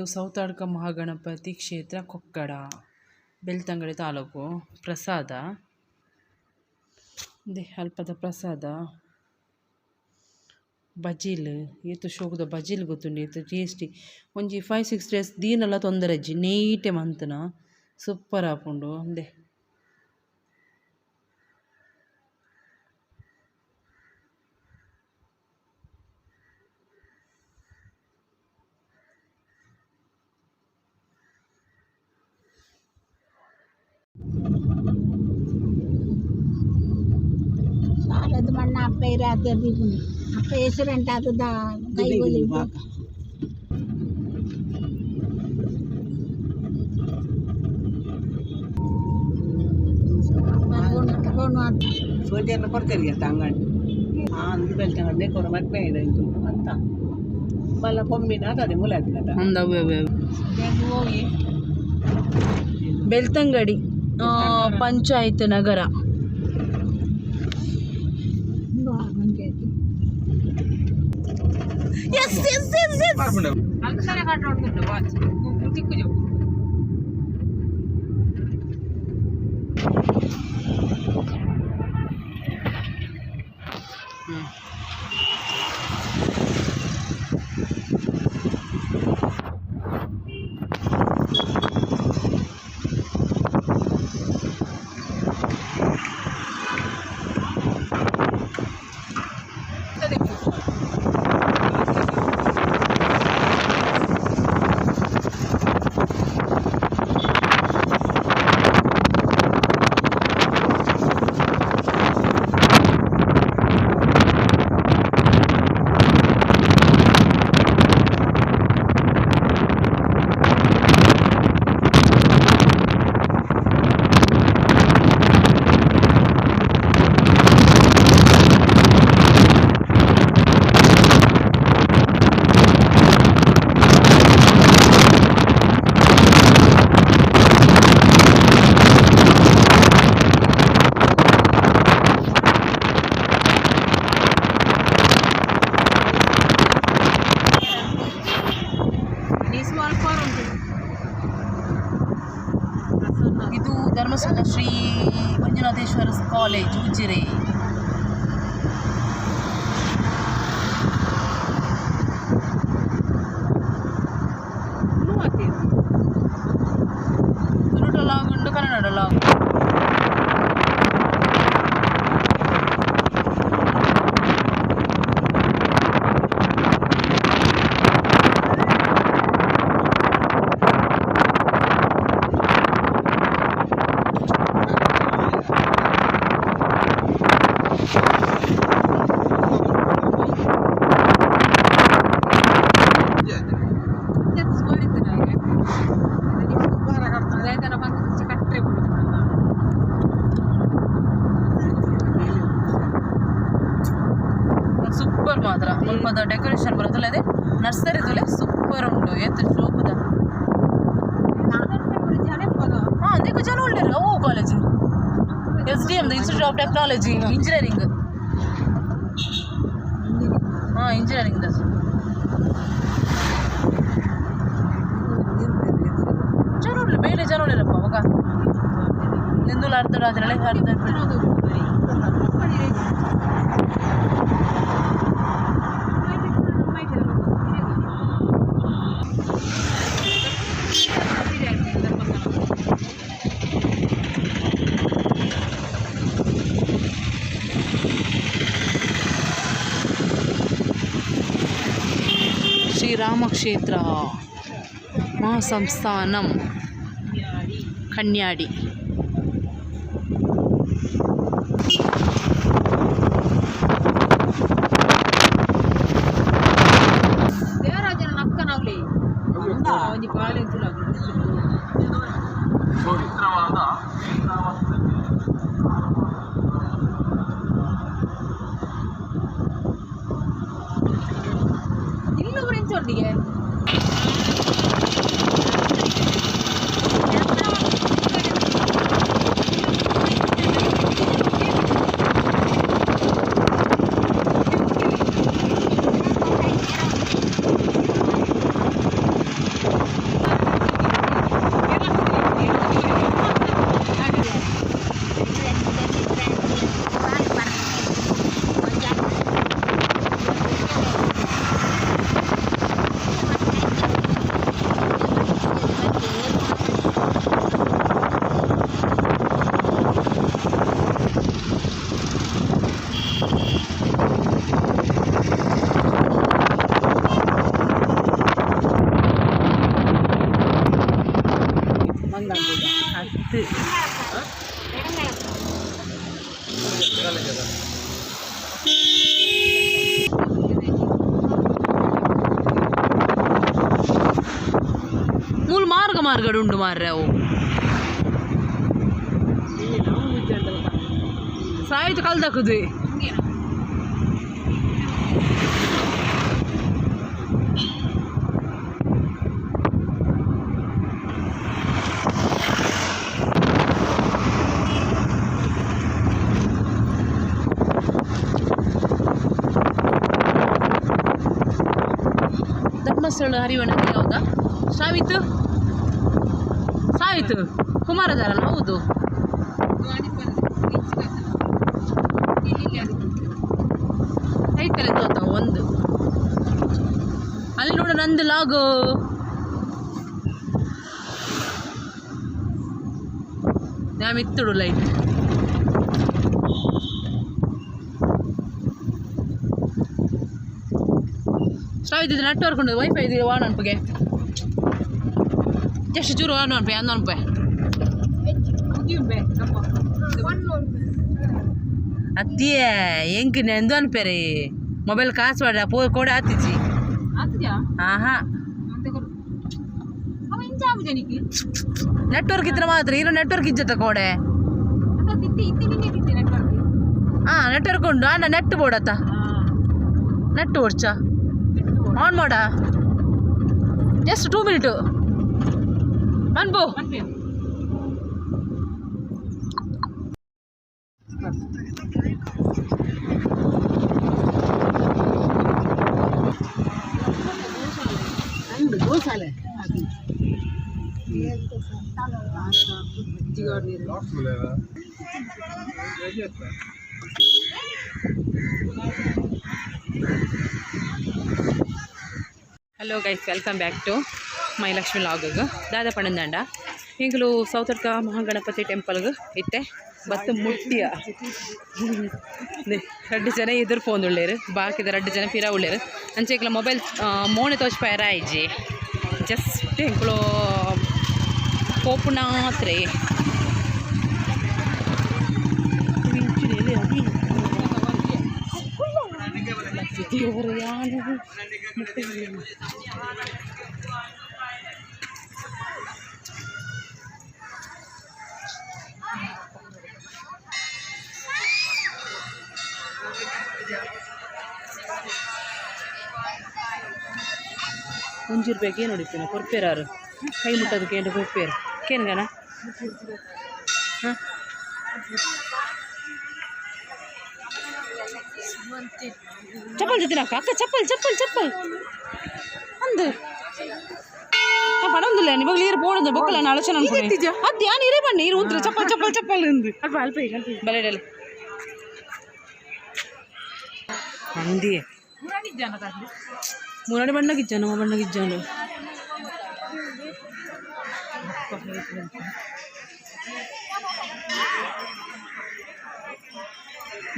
ಇದು ಸೌತಾಡ್ಕ ಮಹಾಗಣಪತಿ ಕ್ಷೇತ್ರ ಕೊಕ್ಕಡ ಬೆಳ್ತಂಗಡಿ ತಾಲೂಕು ಪ್ರಸಾದ. ಉಂದೆ ಅಲ್ಪದ ಪ್ರಸಾದ ಬಜಿಲ್ ಏತ್ ಶೋಕುದ ಬಜಿಲ್ ಗೊತ್ತುಂಡು ಏತ್ ಟೇಸ್ಟಿ. ಒಂಜಿ 5-6 ಡೇಸ್ ದೀನಲ ತೊಂದರೆ ಇಜ್ಜಿ ನೀಟೆ ಮಂತುನ ಸೂಪರ್ ಆಪುಂಡು ಉಂದೆ. ಸಾಲದ ಮಣ್ಣ ಅಪ್ಪ ಇರಾತೆ ದೀಪುನಿ ಅಪ್ಪ ಹೆಸರಂಟ ಅದು ಕೈಗೊಲಿ. ಸೋಜೆಲ್ಲ ಕೊಡ್ತೇವೆ ಅಂಗಡಿ ಅಂದು ಬೆಳ್ತಂಗಡಿ ಕೊರ ಮದ್ಮೆ ಇದು ಅಂತ ಮಲ್ಲ ಕೊಂಬಿನ ಅದೇ ಮುಲಾದಿನ. ಅಂದ ಬೆಳ್ತಂಗಡಿ ಪಂಚಾಯತ್ ನಗರ. S S S S. ಇದು ಧರ್ಮಸ್ಥಳ ಶ್ರೀ ಮಂಜುನಾಥೇಶ್ವರ ಕಾಲೇಜ್ ಉಜಿರೆ. ತುಳುಟಲ ಉಂಡು ಕನ್ನಡಲ. ಸೂಪರ್ ಮಾತ್ರ ಮುಲ್ಪದ ಡೆಕೋರೇಷನ್ ಬರುತ್ತಲ್ಲ ಅದೇ ನರ್ಸರಿ ತುಲೆ ಸೂಪರ್ ಉಂಟು ಏತ್ ಶೋಕುದ. ಹಾಂ, ಅದಕ್ಕೆ ಜನ ಉಳ್ಳೇರು. ಅವು college SDM institute of technology engineering. ಹಾಂ, ಇಂಜಿನಿಯರಿಂಗ್ ಜನ ಉಳ್ಳೆ ಬೇರೆ ಜನ ಉಳ್ಳೇರಪ್ಪ. ಅವಾಗ ನಿಂದುಲ ಅರ್ಧ ಅದ್ರಲ್ಲೇ ಅರ್ಧ. ಶ್ರೀರಾಮಕ್ಷೇತ್ರ ಮಹಾಸಂಸ್ಥಾನಂ ಕನ್ಯಾಡಿ. ದೇವರಾಜನ ಅಕ್ಕನವ್ಲಿ ಒಂಜಿ ಬಾಲೆ. ಇಲ್ಲ ಎಂಚೊಟ್ಟಿಗೆ. ಅತ್ತು. ಮೂಲು ಮಾರ್ಗ ಮಾರ್ಗಡು ಉಂಡು ಮಾರ್ರೆ ಅವು. ಸಾಯಿತು ಕಲ್ದಕ್ಕದು. ಧರ್ಮಸ್ಥಳ ಹರಿವಣಕ್ಕೆ ಹೌದಾ? ಸಾವಿತು ಸಾಯಿತು ಕುಮಾರಧಾರಲ್ಲ, ಹೌದು. ಐತಲೆ ತೋತ ಒಂದು ಅಲ್ಲಿ ನೋಡು, ನಂದು ಲಾಗು. ನಾ ಮಿತ್ತುಡು ಲೈಟ್. ಶ್ರಾವಿತ್, ಇದು ನೆಟ್ವರ್ಕ್ ಉಂಟು, ವೈಫೈ ಇದು. ವಾಣ ಅನ್ಪಗೆ ಜಸ್ಟ್ ಚೂರು ವಾಣ ಅನ್ಪೆ ಅಂದ ಅನ್ಪೆ. ಅತ್ತಿಯೇ ಎಂಕ್ ನೆಂದು ಅನ್ಪೇರಿ ಮೊಬೈಲ್ ಕಾಸು ವಾಡ ಪೋ ಕೋಡೆ ಆತಿಜಿ. ಆಹಾ, ನೆಟ್ವರ್ಕ್ ಇದ್ರೆ ಮಾತ್ರ ಇರೋ ನೆಟ್ವರ್ಕ್ ಇಜ್ಜತ್ತ ಕೋಡೆ. ಹಾ, ನೆಟ್ವರ್ಕ್ ಉಂಟು ಅಣ್ಣ. ನೆಟ್ ಬೋಡತ್ತ, ನೆಟ್ ಓಡ್ಚ ಆನ್ ಮಾಡ. ಜಸ್ಟ್ 2 ಮಿನಿಟ್ ಮನ್ಬೋ. ಅಂದು ಗೋಸಾಲೆ. Hello guys, welcome back to my Lakshmi vlog. ದಾದ ಪಣಂದಾಂಡ, ಈಗಲೂ ಸೌತಡ್ಕ ಮಹಾಗಣಪತಿ ಟೆಂಪಲ್ಗೆ ಇತ್ತೆ ಬತ್ತು ಮುಟ್ಟಿಯ. ರಡ್ಡು ಜನ ಎದುರು ಪೋಂದುಳ್ಳೇರು, ಬಾಕಿದ ರಡ್ಡು ಜನ ಪಿರ ಉಳ್ಳೇರು. ಅಂಚೆ ಎಂಕ್ಲ ಮೊಬೈಲ್ ಮೋನೆ ತೋಚ್ಪಾಯರ ಆಯ್ಜಿ. ಜಸ್ಟ್ ಎಂಕುಲು ಪೋಪುನಾತ್ರೆ. ದೇವರು ಯಾನು. ಒಂಜಿ ರೂಪಾಯಿಗೆ ಏನು ಹೊಡಿತೀನಿ ಕೊರ್ಪೇರಾರು ಕೈ ಮುಟ್ಟೋದಕ್ಕೆ ಏನು ಕೊರ್ಪೇರು ಕೇನ್ಗನ ಹಾಂ. ಚಪ್ಪಲ್ ಜೊತೆ ಅಕ್ಕ ಅಕ್ಕ, ಚಪ್ಪಲ್ ಚಪ್ಪಲ್ ಚಪ್ಪಲ್ ಅಂದು ಪಡೊಂದಿಲ್ಲ. ನಿಮಗೆ ನೀರು ಬೋಡಂದು ಬೊಕ್ಕಲ ಆಲೋಚನೆ ಅನ್ಕೊಂಡು ಅದು ಯಾನ್ ಇರೇ ಬನ್ನಿ ನೀರು ಉಂತ್ರ ಚಪ್ಪಲ್ ಚಪ್ಪಲ್ ಚಪ್ಪಲ್ ಅಂದು. ಅಲ್ಪ ಅಲ್ಪ ಈಗ ಅಲ್ಪ. ಬಲೆ ಅಂದಿ. ಮುರಾಡಿ ಬಣ್ಣಗಿಜ್ಜಾನು, ನಮ್ಮ ಬಣ್ಣಗಿಜ್ಜಾನು.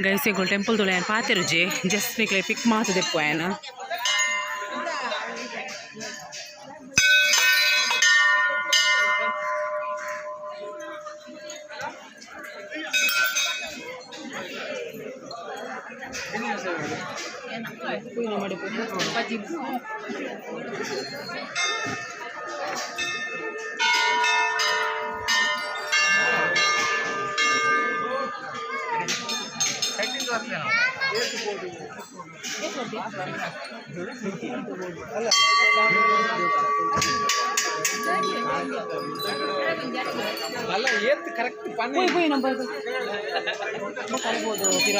ಗೈಸ್, ಎಂಕುಲು ಟೆಂಪಲ್ ತುಳೆ ಪಾತೆರುಜಿ, ಜಸ್ಟ್ ನಿಕ್ಲೆ ಪಿಕ್ ಮಾತ ದೆಪ್ಪು ಆಯನ. ಅಲ್ಲ, ಏತ್ ಕರೆಕ್ಟ್ ಪನ್ನಿ. ಪೋಯ್ ಪೋಯ್ ನಮ್ಮ ಕಲ್ಬೋದು ಪಿರ.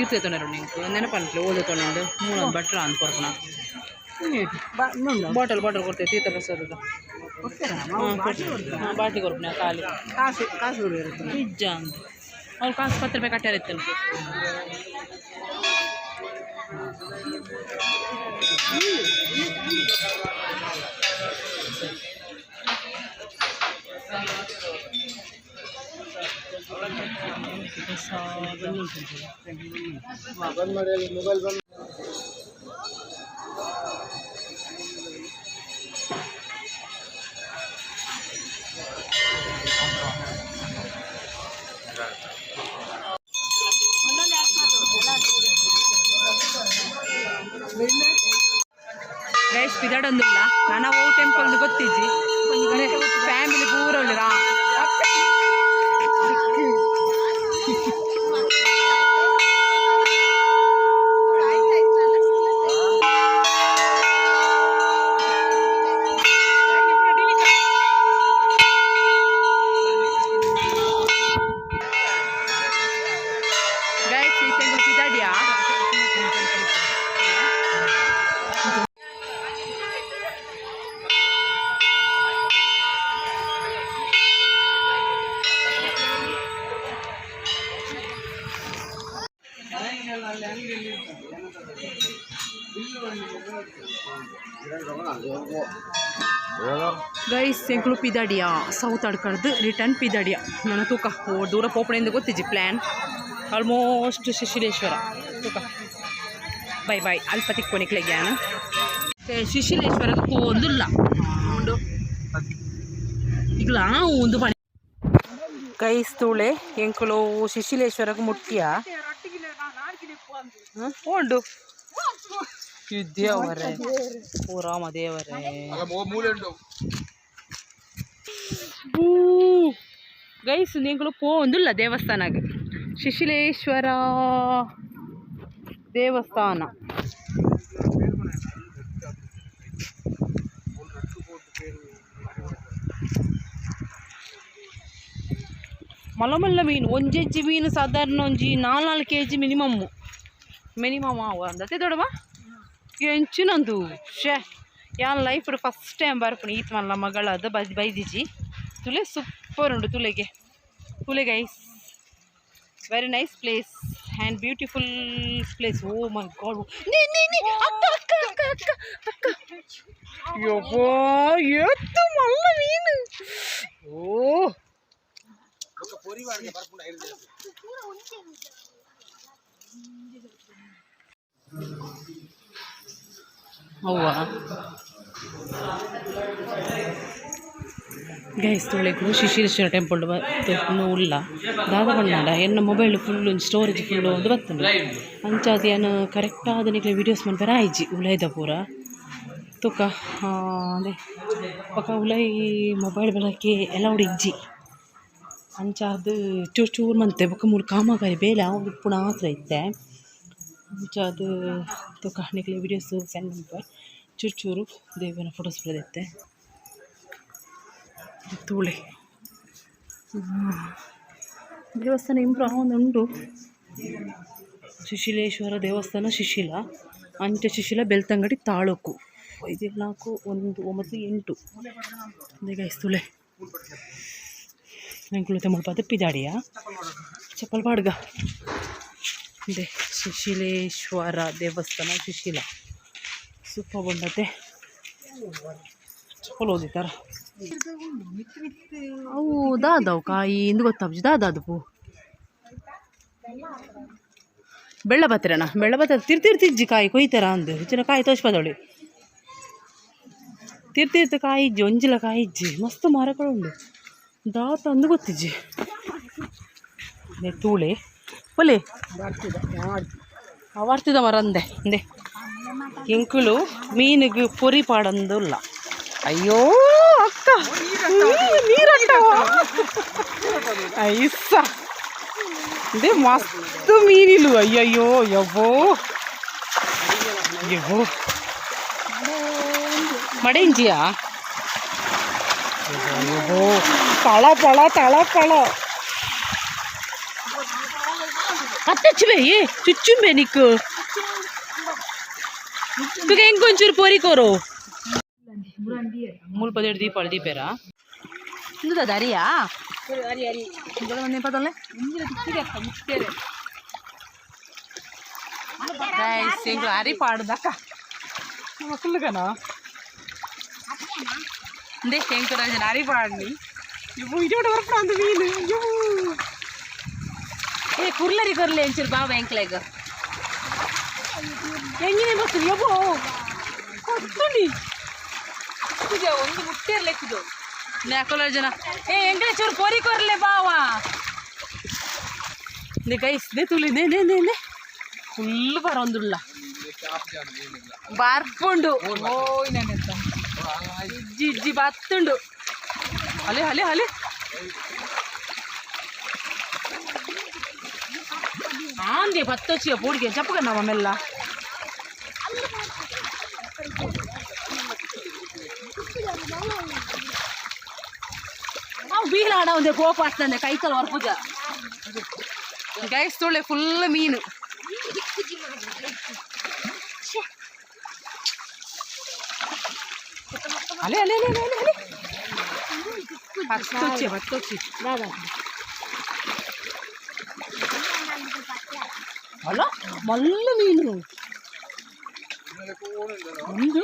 ತೀರ್ಥ ತೊಂದರೆ ನಿಂಕು ನೆನಪನ್ಪ್ಲೆ ಓದು ತೊಗೊಂಡು ಮೂಲ ಭಟ್ರ ಅಂತ ಕೊರ್ಪಣ. ಬಾಟಲ್ ಬಾಟಲ್ ಕೊಡ್ತೇವೆ ತೀರ್ಥ ಪ್ರಸಾದದ. ಹಾಂ, ಬಾಟ್ಲಿ ಕೊರ್ಪಣ ಖಾಲಿ. ಕಾಸು ಕಾಸು ಇರುತ್ತೆ. ನಿಜ ಅಂತ ಅವ್ರು ಕಾಸು 10 ರೂಪಾಯಿ ಕಟ್ಟಾರ ಇತ್ತು. ಗೈಸ್, ಪಿದಾಡೊಂದಿಲ್ಲ ನಾನು. ಓ ಟೆಂಪಲ್ ಗೊತ್ತಿಜ್ಜಿ. ಫ್ಯಾಮಿಲಿ ಪೂರ ಉಳ್ಳಿರಾ. ಗೈಸ್, ಈ ತೆಂಗು ಪಿದಾಡಿಯಾ. ಗೈಸ್, ಎಂಕ್ಲು ಪಿದಾಡಿಯಾ. ಸೌತ್ ಅಡ್ಕಡ್ದು ರಿಟರ್ನ್ ಪಿದಾಡಿಯಾ. ನನ್ನ ತೂಕ ಓ ದೂರ ಪೋಪಣೆಯಿಂದ ಗೊತ್ತಿಜ್ಜಿ. ಪ್ಲ್ಯಾನ್ ಆಲ್ಮೋಸ್ಟ್ ಶಿಶಿಲೇಶ್ವರ ತೂಕ. ಬೈ ಬಾಯ್, ಅಲ್ಪ ತಿಕ್ಕೊನಿಕ್ಲೆ ಗ್ಯಾನ. ಶಿಶಿಲೇಶ್ವರದ ಪೋಂದುಲ್ಲ ಉಂಡು ಈಗಲ ಒಂದು ಪಣಿ. ಗೈಸ್, ತೂಳೆ ಎಂಕುಲು ಶಿಶಿಲೇಶ್ವರಕ್ಕೆ ಮುಟ್ಟಿಯ ಉಂಡು. ದೇವರೇ, ಓ ರಾಮ ದೇವರೇ. ಬೂ ಗೈಸ್, ನೀಂಗಳು ಪೋಂದುಲ್ಲ ದೇವಸ್ಥಾನಗೆ. ಶಿಶಿಲೇಶ್ವರ ದೇವಸ್ಥಾನ. ಮಲ್ಲ ಮಲ್ಲ ಮೀನು, ಒಂಜೆಜ್ಜಿ ಮೀನು. ಸಾಧಾರಣ ಒಂಜಿ ನಾಲ್ ನಾಲ್ಕು ಕೆಜಿ ಮಿನಿಮಮ್ ಮಿನಿಮಮ್ ಆವು ಅಂದತೆ. ದೊಡವ ಎಂಚಿನಂದು ಶೇ. ಯಾನ್ ಲೈಫ್ ಫಸ್ಟ್ ಟೈಮ್ ಬರ್ಪುಣಿ. ಈತ್ ಮಲ್ಲ ಮಗಳದು ಬೈದಿಜಿ. ತುಲೆ ಸೂಪರ್ ಉಂಡು ತುಲೆಗೆ ತುಲೆ. Guys, very nice place and beautiful place. Oh my God! ನೀ ನೀ ನೀ ಅಕ್ಕ ಅಕ್ಕ ಅಕ್ಕ ಅಕ್ಕ ಅಕ್ಕ, ಯಬ್ಬಾ, ಎತ್ತು ಮಲ್ಲ ಮೀನು. ಓ ಅವ್ವ. ಗೈಸ್, ತುಳೆಗು ಶಿಶಿರೇಶ್ವರ ಟೆಂಪಲ್ ಉಲ್ಲ. ದಾದ ಪಂಡ, ಎನ್ನ ಮೊಬೈಲ್ ಫುಲ್ ಒಂಜಿ ಸ್ಟೋರೇಜ್ ಫುಲ್ ಒಂದು ಬತ್ತುಂಡು. ಅಂಚಾದ್ ಯಾನ್ ಕರೆಕ್ಟ್ ಆದ್ ನಿಕ್ಲೆ ವೀಡಿಯೋಸ್ ಮನ್ಪೆರೆ ಆಯ್ಜಿ. ಉಲೈದ ಪೂರ ತುಕ ಅದೇ ಬೊಕ ಉಲೈ ಮೊಬೈಲ್ ಬಳಕೆ ಅಲೌಡ್ ಇಜ್ಜಿ. ಅಂಚಾದ್ ಚೂರು ಚೂರು ಮಂತೆ. ಬೊಕ ಮೂಲು ಕಾಮಗಾರಿ ಬೇಲೆ ಆವೊಂದು ಇಪ್ಪುನ ಆತ್ರ ಇತ್ತೆ. ಅಂಚಾದ್ ತುಕ ನಿಕ್ಲೆ ವೀಡಿಯೋಸ್ ಸೆಂಡ್ ಮನ್ಪುವೆ. ಚೂರು ಚೂರು ದೇವನ ಫೋಟೋಸ್ ಪೂರ ದೆತ್ತೆ. ತೂಳೆ, ದೇವಸ್ಥಾನ ಇಂಪ್ರೂವ್ ಆವೊಂದುಂಡು. ಸುಶೀಲೇಶ್ವರ ದೇವಸ್ಥಾನ, ಶಿಶಿಲ, ಅಂಚೆ ಶಿಶಿಲ, ಬೆಳ್ತಂಗಡಿ ತಾಲೂಕು. 5, 4, 1, 9, 8. ಗೈಸ್, ತುಲೆ ಎಂಕುಲು ಮುಲ್ಪ ಪಿದಾಡಿಯ. ಚಪ್ಪಲ್ ಪಾಡ್ಗ. ಇದೆ ಶಿಶಿಲೇಶ್ವರ ದೇವಸ್ಥಾನ, ಶಿಶಿಲ. ಸೂಪರ್ ಬಂದತೆ. ಚಪ್ಪಲ್ ಓದಿತಾರ ಅವು. ದಾದವು ಕಾಯಿ ಇಂದು ಗೊತ್ತಾಪುಜಿ. ದಾದಾದು ಪೂ ಬೆಳ್ಳ ಬತ್ತಿರಣ ಬೆಳ್ಳ ಬತ್ತ ತಿರ್ತಿರ್ತಿಜ್ಜಿ ಕಾಯಿ ಕೊಯ್ತಾರ ಅಂದು ಹೆಚ್ಚಿನ ಕಾಯಿ ತೋಚ್ಪದವಳಿ. ತಿರ್ತಿರ್ತ ಕಾಯಿ ಇಜ್ಜಿ, ಒಂಜಿಲ ಕಾಯಿ ಇಜ್ಜಿ. ಮಸ್ತ್ ಮರಗಳು ಉಂಡು. ದಾತ ಅಂದು ಗೊತ್ತಿಜ್ಜಿ. ತೂಳೆ ಒಲೆ ವಾರ್ತಿದ ಮರ ಅಂದೆ ಅಂದೆ. ಎಂಕುಲು ಮೀನಿಗೆ ಪೊರಿ ಪಾಡಂದುಲ್ಲ. ಅಯ್ಯೋ ಅಕ್ಕ, ನೀರಟ್ಟವ ಐಸ ಇದೆ. ಮಸ್ತ್ ಮೀನಿಲು. ಅಯ್ಯಯ್ಯೋ, ಯವ್ವೋ ಯವ್ವೋ. ಮಡೆಂಜಿಯಾ? ಅಯ್ಯೋ, ಪಳ ಪಳ ತಳ ಪಳ. ಪತ್ತಚ್ಚುಬೆ ಏ ಚುಚ್ಚುಂಬೆ ನಿಕ್ಕು ತುಗೆ ಎಂಕೊಂಚೂರು ಪೊರಿ ಕೋರು ಮುಲ್ಪ ದೀಪಾವಳಿ ದೀಪೇರಾ ಇಂದುದ ಅರಿಯಾ ಪದಲ್ಲ. ಗೈಸ್, ಎಂಕ್ಲು ಅರಿ ಪಾಡುದಕ್ಕ ಮಕ್ಕಳುಗನ ಇಂದೇ ಎಂಕುರಾಜನ ಅರಿ ಪಾಡ್ನಿ. ಇವು ಇಡೋಡ ಬರ್ಪಣ ಅಂದು ಮೀನು ಇವು. ಏ ಕುರ್ಲರಿ ಕೊರ್ಲೆ ಎಂಚೂರು ಬಾಬಾ ಎಂಕ್ಲೆಗ್ ಎಂಗಿನ ಬರ್ತದೆ ಯಬ್ಬೋ ಕೊತ್ತುನಿ. ಒಂದು ಮುಟ್ಟೇರ್ಲೆಕ್ಕಿದು. ಜನ ಏ ಎಂಕ್ಲೆ ಚೂರು ಪೊರಿ ಕೊರ್ಲೆ ಬಾವಾ. ನೇ ಗೈಸ್, ನೇ ತುಲಿ, ನೇ ನೇ ನೇ ನೇ ಫುಲ್ ಬರೋಂದುಲ್ಲ ಬರ್ಪುಂಡು. ಇಜ್ಜಿ ಇಜ್ಜಿ ಬತ್ತುಂಡು. ಅಲೆ ಅಲೆ ಅಲೆ ಆಂದೆ ಪತ್ತೊಚ್ಚಿಯ ಪೂಡಿಗೆ ಚಪ್ಪಗ ಮೆಲ್ಲ. ಅವು ಬೀಲಾಡ ಒಂದೇ ಕೋಪ ಆಗ್ತದೆ ಕೈತಲ್ ಹೊರಪುಜ. ಗೈಸ್, ತುಳೆ ಫುಲ್ ಮೀನು. ಅಲೆ ಅಲೆ ಅಲೆ ಅಲೆ ಅಲೆ ಪತ್ತೊಚ್ಚಿ ಪತ್ತೊಚ್ಚಿ ಅಲ್ಲ ಮಲ್ಲ ಮೀನು ಒಂದು.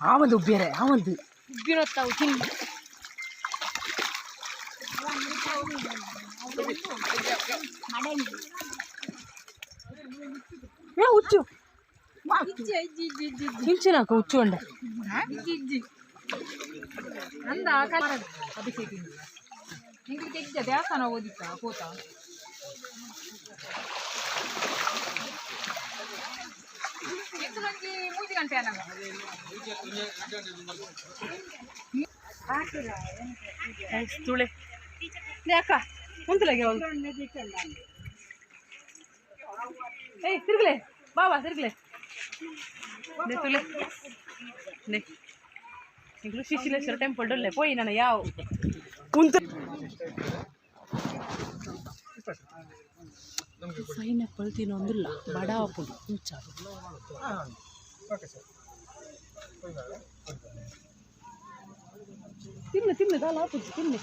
ಆವಂದು ಬೇರೆ ಆವಂದು. ಉಬ್ಬಿರತ್ತಾವು ತಿಂದು. ಏ ಹುಚ್ಚು ಇಂಚಿನಾಕ ಹುಚ್ಚು ಅಂಡ. ಅಂದ ಅಭಿಷೇಕ್ ಎಂಗ್ಲಿಕ್ಕೆ ಎಜ್ಜ ದೇವಸ್ಥಾನ ಓದಿತ್ತ ಪೋತ. ಒಂಜಿ ಮೂಜಿ ಗಂಟೆ ಅನಗ. ತುಳೆ ಅಕ್ಕ ಉಂತಲಗೆ ಒಂದು. ಏಯ್ ತಿರುಗಲೆ ಬಾಬಾ ತಿರುಗಲೆ ನೆ ತುಲೆ ನೆ ಇಂಗ್ಲು ಶಿಶಿಲೇಶ್ವರ ಟೆಂಪಲ್ ಡೊಲ್ಲೆ ಪೋಯಿ ನನ್ನ ಯಾವ ಉಂತ ಪೈನಾಪಲ್ ತಿನ್ನೊಂದಿಲ್ಲ ಬಡಾಪುಡು ಇಂಚ. ತಿನ್ನು ತಿನ್ನು ದಾಲ ಆಪುಜಿ ತಿನ್ನಿ.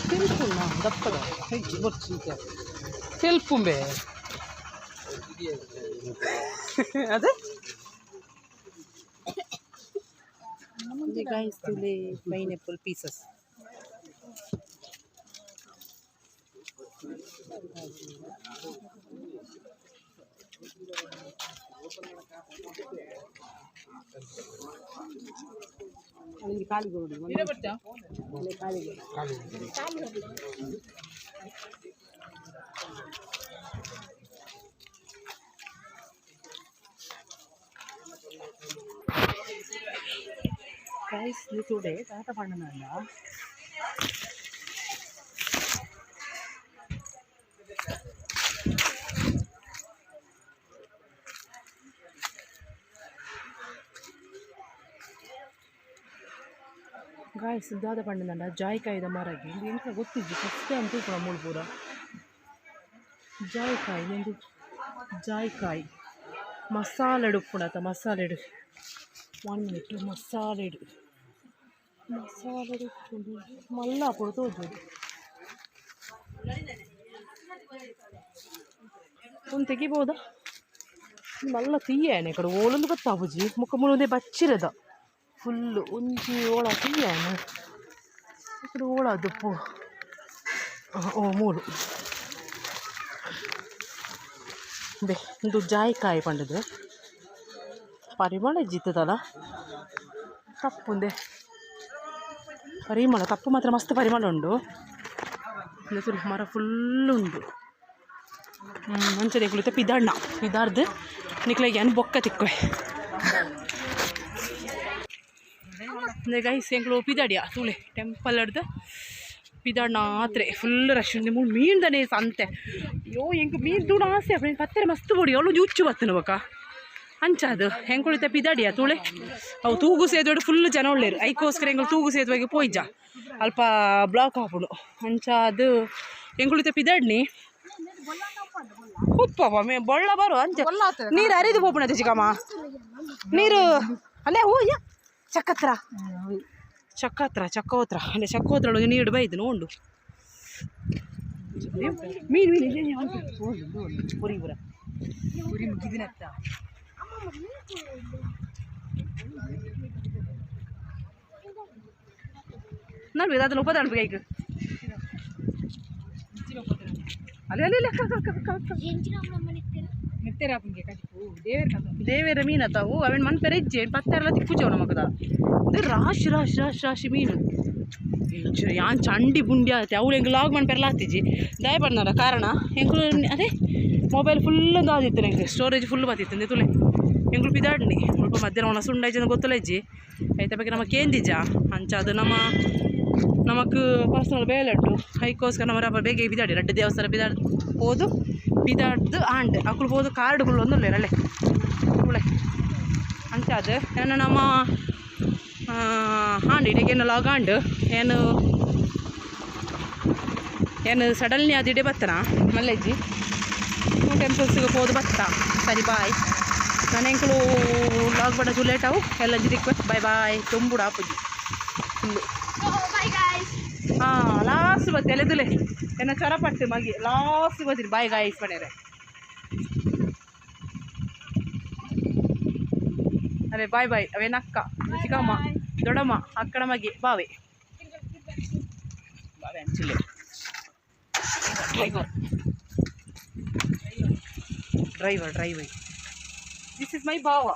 ತೆಲ್ಪುನ ದಪ್ಪದ ಹೆಜ್ಜೆ ಬೊರ್ಚಿ ತೆಲ್ಪುಂಬೆ ಅದೇ. ಗೈಸ್, ತುಲೆ ಪೈನಾಪಲ್ ಪೀಸಸ್. ಗೈಸ್, ನೀವು ತೂಡೆ ದಾದ ಪಂಡನಲ್ಲ. ಗಾಯ್ಸ್, ದಾದ ಪಂಡನಂಡ ಜಾಯಿಕಾಯಿದ ಮರಗೆ ಇಂದು ಎಂತ ಗೊತ್ತಿಜ್ಜಿ. ಫಸ್ಟ್ ಟೈಮ್ ತೂಪುನ ಮೂಲು ಪೂರ ಜಾಯಿಕಾಯಿ. ನೆಂದು ಜಾಯಿಕಾಯಿ ಮಸಾಲೆಡ್ ಉಪ್ಪುಂಡತ ಮಸಾಲೆಡ್. ಒನ್ ಮಿನಿಟ್, ಮಸಾಲೆಡ್ ಮಸಾಲೆಡ್ ಉಪ್ಪುಂಡು. ಮಲ್ಲ ಆಪುಂಡು ತೋಜೋಡು. ಒಂದು ತೆಗಿಬೋದಾ? ಮಲ್ಲ ತೀಯೇನೆ ಕಡೆ ಓಲೊಂದು ಗೊತ್ತಾಪುಜಿ. ಮುಖ ಮುಳುಂದೆ ಬಚ್ಚಿರದ ಫುಲ್ಲು ಒಂಜಿ ಓಳ ತೀಯೇನೆ ಈ ಕಡೆ ಓಳ ದುಪ್ಪು. ಓ ಮೂಲು ಬೆ ಇಂದು ಜಾಯಿಕಾಯಿ ಪಂಡದು ಪರಿಮಳ ಇಜ್ಜಿತ್ತದಲ್ಲ ತಪ್ಪುಂದೆ ಪರಿಮಳ ತಪ್ಪು ಮಾತ್ರ ಮಸ್ತ್ ಪರಿಮಳ ಉಂಡು. ಇಂದು ಮರ ಫುಲ್ ಉಂಡು. ಅಂಚನೆ ಕುಳಿತ ಪಿದಾಡ್ನ ಪಿದಾರ್ದು ನಿಕ್ಲೆಗ್ ಯಾನ್ ಬೊಕ್ಕ ತಿಕ್ಕುವೆ. ಗೈಸ್, ಎಂಕ್ಲು ಪಿದಾಡಿಯ ತೂಲೆ ಟೆಂಪಲ್ ಅಡ್ದು ಪಿದಾಡ್ನ ಆತ್ರೆ ಫುಲ್ ರಶ್ ಉಂಡು. ಮೂಲು ಮೀನ್ದನೇ ಸಂತೆ. ಅಯ್ಯೋ, ಎಂಕ್ ಮೀನ್ ದೂಡ ಆಸೆ ಅಪ್ಪ. ಪತ್ತೆರೆ ಮಸ್ತ್ ಬೋಡಿ ಅವಳು ಉಚ್ಚು ಬತ್ತನ ಬೊಕ. ಅಂಚಾದು ಎಂಕುಳಿತ ಪಿದಾಡಿಯ ತೂಳೆ. ಅವು ತೂಗು ಸೇತುವೆ ಫುಲ್ ಜನ ಉಳ್ಳೇರು. ಐಕೋಸ್ಕರ ಎಂಕುಲು ತೂಗು ಸೇತುವೆಗೆ ಪೋಯಿಜ, ಅಲ್ಪ ಬ್ಲಾಕ್ ಆಪುಂಡು. ಅಂಚಾದು ಎಂಕುಳಿತ ಪಿದಾಡ್ನಿ ಉಪ್ಪವ ಮೇ ಬೊಳ್ಳ ಬರು ಅಂಚ ನೀರು ಹರಿದು ಪೋಪುಣ ಚಿಕ್ಕಮ್ಮ ನೀರು ಅಲ್ಲೇ. ಹೂಯ್ಯ, ಚಕ್ಕತ್ರ ಚಕ್ಕತ್ರ ಚಕ್ಕೋತ್ರ ಅಲ್ಲೇ ಚಕ್ಕೋತ್ರ ಒಳಗೆ ನೀರು ಬೈದು ನೋಂಡು. ಮೀನು ಮೀನು ಇಲ್ಲ ಪುರಿ ಪುರ. ಪುರಿ ಮುಗಿದಿನತ್ತ. ನಾನು ಅದನ್ನ ಉಪದಾಣ ಬೇಕು. ಅಲ್ಲೇ ಅಲ್ಲೇ ಅಕ್ಕ ಅಕ್ಕ ಅಕ್ಕ ಅಕ್ಕ. ಮೆತ್ತೆರಾಪುಂಗೆ ಕಜಿಪು ದೇವೇರ್ ಕಥ. ದೇವೇರ ಮೀನ ತಾವು ಅವೇನು ಮನ್ಪೆರೆ ಇಜ್ಜೆ ಪತ್ತೆಲ್ಲ ತಿಕ್ಕುಜವು ನಮಗದ. ಇದು ರಾಶಿ ರಾಶಿ ರಾಶಿ ರಾಶಿ ಮೀನು. ಯಾನ್ ಚಂಡಿ ಬುಂಡಿ ಆತೆ ಅವಳು. ಎಂಕ್ ಲಾಗ್ ಮನ್ಪೆರಲ ಆತಿಜಿ ದಯ ಪಣ್ಣಾರ. ಕಾರಣ ಎಂಕುಲು ಅದೇ ಮೊಬೈಲ್ ಫುಲ್ ಆದಿತ್ತು, ಎಂಕ್ ಸ್ಟೋರೇಜ್ ಫುಲ್ ಬತ್ತಿತ್ತು. ತುಲೆ ಎಂಕುಲು ಪಿದಾಡ್ನಿ ಮುಲ್ಪ ಮಧ್ಯಾಹ್ನ ಒಣ ಸುಂಡ ಗೊತ್ತಲ್ಲ ಇಜ್ಜಿ. ಐತ ಬಗ್ಗೆ ನಮ್ಮ ಕೇಂದಿಜ ಅಂಚ ಅದು ನಮ್ಮ ನಮಕ್ ಪರ್ಸನಲ್ ಬೇಲೆ ಉಂಟು. ಐಕೋಸ್ಕರ ನಮ್ಮ ರಬ್ಬ ಬೇಗ ಬಿದಾಡಿ ರಡ್ಡು ದೇವಸ್ಥಾನ ಬಿದಾಡ್ ಪೋದು ಬಿದಾಡ್ದು ಆಂಡ್ ಅಕುಲು ಪೋದು ಕಾರ್ಡ್ಗಳು ಒಂದುಲ್ಲೇರ್ ಅಲ್ಲೇ ಉಳೆ. ಅಂಚ ಅದು ಏನು ನಮ್ಮ ಹಾಂಡ್ ಇಡೀಗ ಲಾಗ್ ಆಂಡ್ ಏನು ಏನು ಸಡನ್ಲಿ ಅದು ಇಡೇ ಬತ್ತನ ಮಲ್ಲೆಜ್ಜಿ ಟೆಂಪಲ್ಸ್ಗೆ ಪೋದು ಬತ್ತ. ಸರಿ, ಬಾಯ್. ನಾನು ಎಂಕುಲು ಲಾಗ್ ಬಡ ಲೇಟ್ ಅವು ಎಲ್ಲ ರಿಕ್ವೆಸ್ಟ್. Boy boy. ತುಂಬುಡು ಆಪುಜಿ ಫುಲ್ಲು. ಹಾಂ, ಲಾಸ್ಟ್ ಬತ್ತೆ ಎಲೆದುಲೆ ಎನ್ನ ಚೊರಪಟ್ಟು ಮಗಿ. ಲಾಸ್ಟ್ ಬರ್ತೀನಿ. ಬಾಯ್ ಗಾಯ್ಸ್ ಮನೆಯರೆ. ಅರೆ, ಬಾಯ್ ಬಾಯ್. ಅವೇನ ಅಕ್ಕ, ಚಿಕ್ಕಮ್ಮ, ದೊಡ್ಡಮ್ಮ, ಅಕ್ಕನ ಮಗಿ ಬಾವೆ ಬಾವೆ ಅಂಚಿಲ್ಲೆ. Driver driver driver. This is my ಬಾವ.